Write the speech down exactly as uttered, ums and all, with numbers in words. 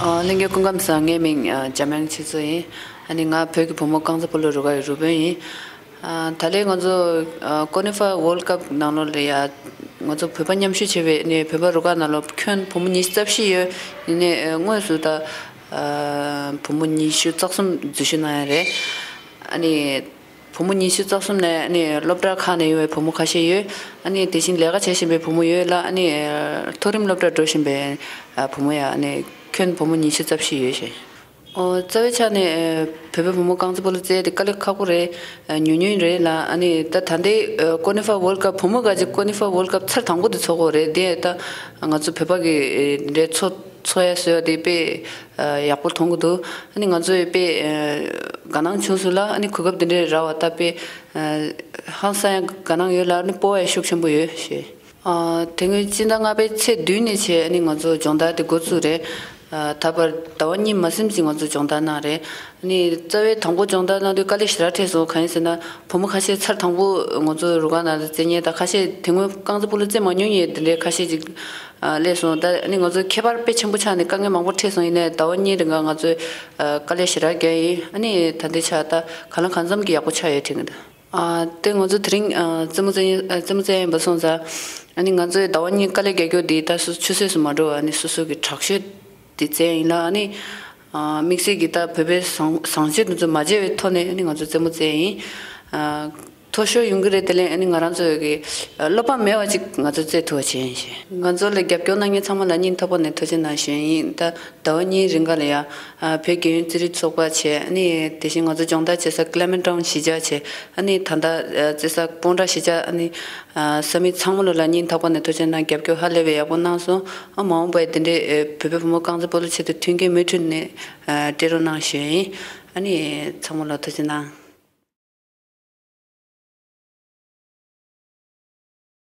ཨ། ལྷན་རྒྱས་སྐུ་ཁམས་བཟང་། ངའི་མིང་ཨ་འཇམ་དབྱངས་ཆོས་མཚོ་ཡིན། ཨ་ནི་ང་བོད་ཀྱི་བུ་མོ་རྐང་རྩེད་སྤོ་ལོ་རུ་ཁག་གི་རུ་དཔོན་ཡིན། ཨ། ད་ལན་ང་ཚོ་ཨ་ཀོ་ནི་ཧྥ་ཝོལ་ཀབ་ནང་ལོགས་ལ་ཡ་ང་ཚོ་བོད་པ་མཉམ་ཞུགས་བྱས་པའི་ནས་བོད་པ་རུ་ཁག་ནང་ལོགས་ཁྱོན་བུ་མོ་ཉི་ཤུ་རྩ་བཞི་ཡོད། ཡིན་ནའི་ཨ་དངོས་སུ་ད་ཨ་བུ་མོ་ཉི་ཤུ་རྩ་གསུམ་འཛུལ་ཞུགས་གནང་ཡ་རེད། ཨ་ནི། བུ་མོ་ཉི་ཤུ་རྩ་གསུམ་ནས་ཨ་ནི་སློབ་གྲྭ་ཁག་ནས་ཡོང་བའི་བུ་མོ་ཁ་ཤས་ཡོད། ཨ་ནི་དེ་བཞིན་ལས་ཀ་བྱེད་བཞིན་པའི་བུ་མོ་ཡོད་ལ། ཨ་ནི་མཐོ་རིམ་སློབ་གྲྭར་འགྲོ་བཞིན་པའི་ཨ་བུ་མོ་ཡང་ཨ་ནི་ཁྱོན་བུ་མོ་ཉི་ཤུ་རྩ་བཞི་ཡོད་ཞེས། ཨོ། རྩ་བའི་ཆ་ནས་ཨ་བོད་པའི་བུ་མོ་རྐང་རྩེད་སྤོ་ལོ་རྩེད་དེ་དཀའ་ལས་ཁག་པོ་རེད། ཨ་ཉུང་ཉུང་རེད་ལ། ཨ་ནི་ད་ད་ལྟའི་ཨ་ཀོ་ནི་ཧྥ་ཝོལ་ཀབ་བུ་མོ་ག་ཅིག་ཀོ་ནི་ཧྥ་ཝོལ་ཀབ་ཚར་དང་པོ་དེ་ཚོགས་ཀྱི་ཡོད་རེད། དེ་ད་ང་ཚོ་བོད་པ་གི་ཨ་འདྲའི་ཚོགས་ཚོགས་ཡ་བཟོས་ཡ་དེ་དཔེ་ཨ་ཡག་པོ་མཐོང་གི་འདུག་ཨ་ནི་ང་ཚོས་དཔེ་ཨ་དགའ་སྣང་བྱུང་སོང་ལ། ཨ་ནི་གོ་སྐབས་འདི་འདྲའི་རག་པ་ད་དཔེ་ཨ་ཧང་སང་ཡ་དགའ་སྣང་ཡོད་ལ། ཨ་ནི་སྤོབས་པ་ཡང་ཤུགས་ཆེན་པོ་ཡོད་ཞེས། ཨ་དེ་སྔོན་སྤྱི་ཟླ་ལྔ་པའི་ཚེས་བདུན་ནས་བྱས་ཨ་ནི་ང་ཚོ་སྦྱོང་བརྡར་དེ་འགོ་བཙུགས་རེད། ཨ་ད་བར་ཟླ་བ་གཉིས་མ་ཟིན་ཅིག་ང་ཚོ་སྦྱོང་བརྡར་གནང་རེད། ཨ་ནི་རྩ་བའི་དང་པོ་སྦྱོང་བརྡར་གནང་དུས་དཀའ་ལས་ཞེ་དྲག་འཕྲད་སོང་། གང་ཡིན་ཟེར་ན་བུ་མོ་ཁ་ཤས་ཚར་དང་པོ་ང་ཚོ་རུ་ཁག་ནང་ལ་རྩེད་མཁན་དང་། ཁ་ཤས་དེ་སྔོན་རྐང་རྩེད་སྤོ་ལོ་རྩེད་མ་མྱོང་མཁན་དེ་འདྲའི་ཁ་ཤས་ཅིག་ཨ་སླེབས་སོང་། ད་ཨ་ནི་ང་ཚོ་ཁྱད་པར་དཔེ་ཆེན་པོ་ཆགས་ནས་དཀའ་ངལ་མང་པོ་འཕྲད་སོང་། ཡིན་ནའི་ཟླ་བ་གཉིས་རིང་ག་ང་ཚོས་ཨ་དཀའ་ལས་ཞེ་དྲག་བརྒྱབ་ཡིན། ཨ་ནི་ད་ལྟའི་ཆར་ད་གང་ལ་གང་འཚམ་གྱི་ཡག་པོ་ཆགས་ཡོད་དྲན་གྱི་འདུག་ཨ་དེ་ང་ཚོ་དེ་རིང་ཨ་རྩེད་མོ་རྩེ་ཡིན། ཨ་རྩེད་མོ་རྩེ་ཡ་ཡིན་པ་སོང་ཙང་། ཨ་ནི་ང་ཚོས་ཟླ་བ་གཉིས་དཀའ་ལས་རྒྱག་རྒྱུ་འདི་ད་སོ་ཆུད་ཟོས་སུ་མ་འགྲོ་བ། ཨ་ནི་སོ་སོ་གི་དྲག་ཤོས་དེ་རྩེ་ཡ་ཡིན་ལ། ཨ་ནི་ཨ་དམིགས་བསལ་གྱི་ད་བོད་པའི་བཟང་བཟང་སྤྱོད་དེ་ཚོ་མ་བརྗེད་པའི་ཐོག་ནས་ཨ་ནི་ང་ཚོ་རྩེད་མོ་རྩེ་ཡ་ཡིན། ཨ་མཐོ་ཤོས་ཡོང་གི་རེད། དེ་ལས་ཨ་ནི་ང་རང་ཚོ་གི་ཨ་བློ་ཕམ་མེད་པ་ཅིག་ང་ཚོ་རྩེད་ཐུབ་པ་བྱེད་ཡིན་ཞེས། ང་ཚོ་ལ་རྒྱབ་སྐྱོར་གནང་མཁན་ཚང་མ་ལ་སྙིང་ཐག་པ་ནས་ཐུགས་རྗེ་གནང་ཞུ་ཡིན། ད་ཟླ་བ་གཉིས་རིང་ག་ལ་ཡ་ཨ་བོད་རྒྱལ་ཡོངས་རྩེད་རིགས་ཚོགས་པ་བྱས། ཨ་ནི་དེ་བཞིན་ང་ཚོ་སྦྱོང་བརྡར་བྱེད་ས་ཀི་ལེ་མན་ཊའུན་གཞིས་ཆགས་བྱས། ཨ་ནི་ད་ལྟ་ཨ་རྩེད་ས་སྤོན་ཊ་གཞིས་ཆགས། ཨ་ནི་ཨ་ས་མིག་ཚང་མ་ལོ་ལ་སྙིང་ཐག་པ་ནས་ཐུགས་རྗེ་གནང་། རྒྱབ་སྐྱོར་ཧ་ལས་པའི་ཡག་པོ་གནང་སོང་། ཨ་མ་འོངས་པའི་དེ་འདྲའི་ཨ་བོད་པའི་བུ་མོ་རྐང་རྩེད་སྤོ་ལོ་ཆེད་དུ་མཐུན་རྐྱེན་མུ་མཐུད་ནས་ཨ་སྤྲད་རོགས་གནང་ཞུ་ཡིན། ཨ་ནི་ཚང་མ་ལ་ཐུགས་རྗེ་གནང་།